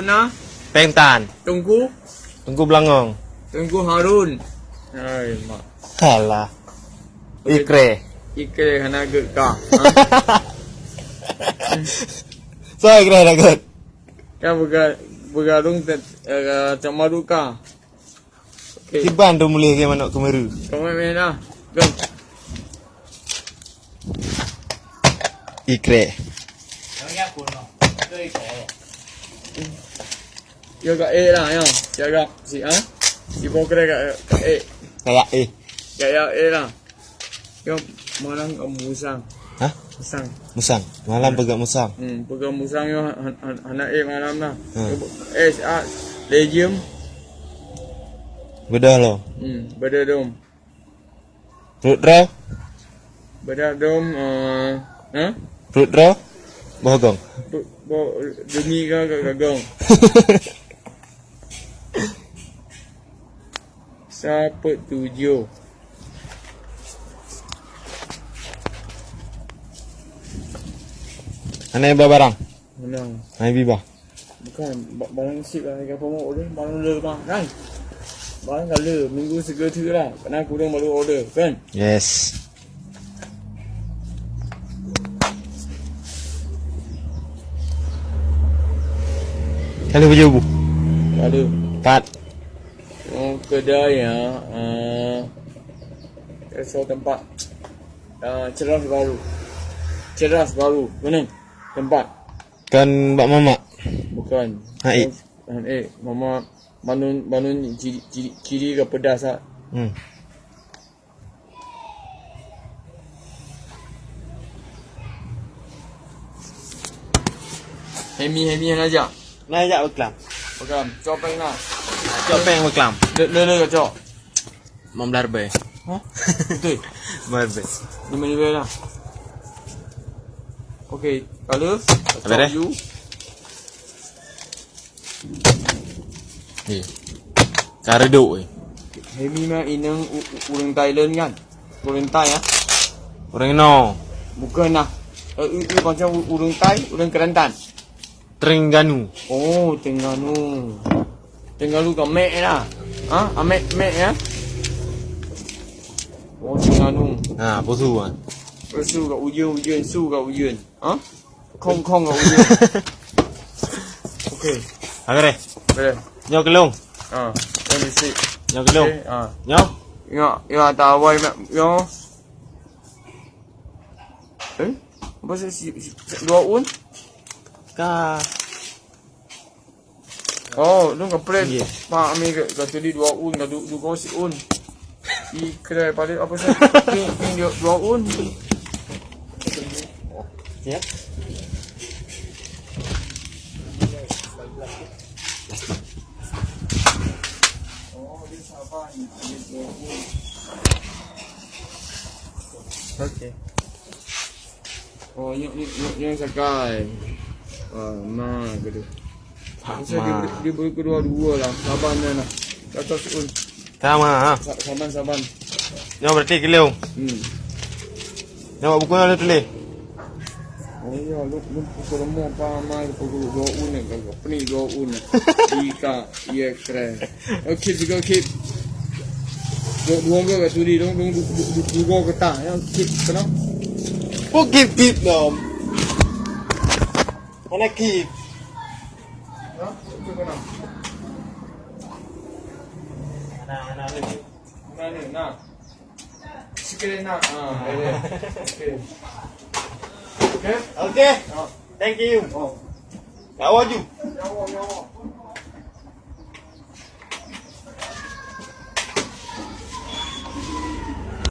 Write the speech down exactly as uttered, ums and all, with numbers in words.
Na? Péng tan. Teungku? Teungku Beulangong. Teungku Harun. Hai, mak. Alah. Ikre. Ikre hana gét ka. Ha? Soe Ikre hana gét? Ka beuga-, beugadong te-, eh, sama duka. Okey. Kiban tu mulih ke manok kemeru. Kamu main lah. Go. Ikre. Yo ka eh lah yo. Siap si ha. Si bokre ka ka eh. Kayak eh. Kayak eh lah. Yo malam kamu musang. Hah? Musang. Musang. Malam peugah musang. Hmm, peugah musang yo han- han- hana eh malam lah. Hmm. Yo, eh si ah legium. Bedah lo. Hmm, bedah dom. Perut ro. Bedah dom eh ha? Perut ro. Bohgong. Bo- bo- demi ka ka gong. Sapet tujoh. Hana iba barang. Menang. Hana iba. Bukan, ba- barang sip lah, ka promo order, barang le mah kan. Barang ka le, minggu sigoe teuk lah. Karena kurang baru order kan. Yes. Kalau baju bu. Ada. Empat. Oh, kedai ya. Uh, so tempat uh, ceras baru. Ceras baru. Mana? Tempat. Kan bak mamak. Bukan. Hai. Eh, mama manun manun ciri ciri, ciri ke pedas ah. Hmm. Hemi Hemi yang ajak. Nah, ajak beklam. Beklam. Copeng nah. Copeng beklam. Le le le cok. Lima belas ribèe. Hah? Betul. Lima belas ribèe. Lima ribèe lah. Okey, kalau Apa dia? You. Eh. Ka reudok eh. Hemi mah inong u- u- ureueng Thailand kan? Ureueng Thai ya? Ureueng no. Bukan lah. Eh, u- u- macam u- ureueng Thai, ureueng Kelantan. Terengganu. Oh, Terengganu. Terengganu ka mek lah. Ha? Amek mek ya? Oh, Terengganu. Ha, pusu ah. Pusu kat ujung-ujung, su kat ujung. Ha? Khong-khong kat ujung. Okey. Agak deh. Boleh. Nyoe kelong. Ha. Yang bisi. Nyoe kelong. Okey, ha. Nyoe. Ingat, ingat tak awai mak nyoe. Eh? Apa sih si, si, si dua un? Ka. Oh, lu ngeprank. Iya. Mak Ami ke, ka tadi dua un, ka du, du kosi un. Ikrai paling apa sih? Ni, ni dia dua un. Ya. Okey. Oh, nyok, nyok, nyok, nyok sakai. Wah, ma gitu. Masa dia beri, dia beri kedua-dua lah. Saban dia lah. Kata Suun. Sama ha. Sa- Saban, saban. Nyoe berarti kilo. Hmm. Nyoe buku ada tulis. Oh ya, lu lu pukul lemah apa mai pukul dua un ni kalau pening dua un ni. Ika, iya keren. Okey juga okey. Dua dua ke kat sudi dong dong dua dua ke tak ya okey kena. Kok kip kip dong? Mana kip? Ha? Itu kena. Mana mana ni? Mana ni? Nah. Sikit nak. Ha, okey. Okey. Okey. Ha. Thank you. Oh. Lawa ju. Lawa, lawa.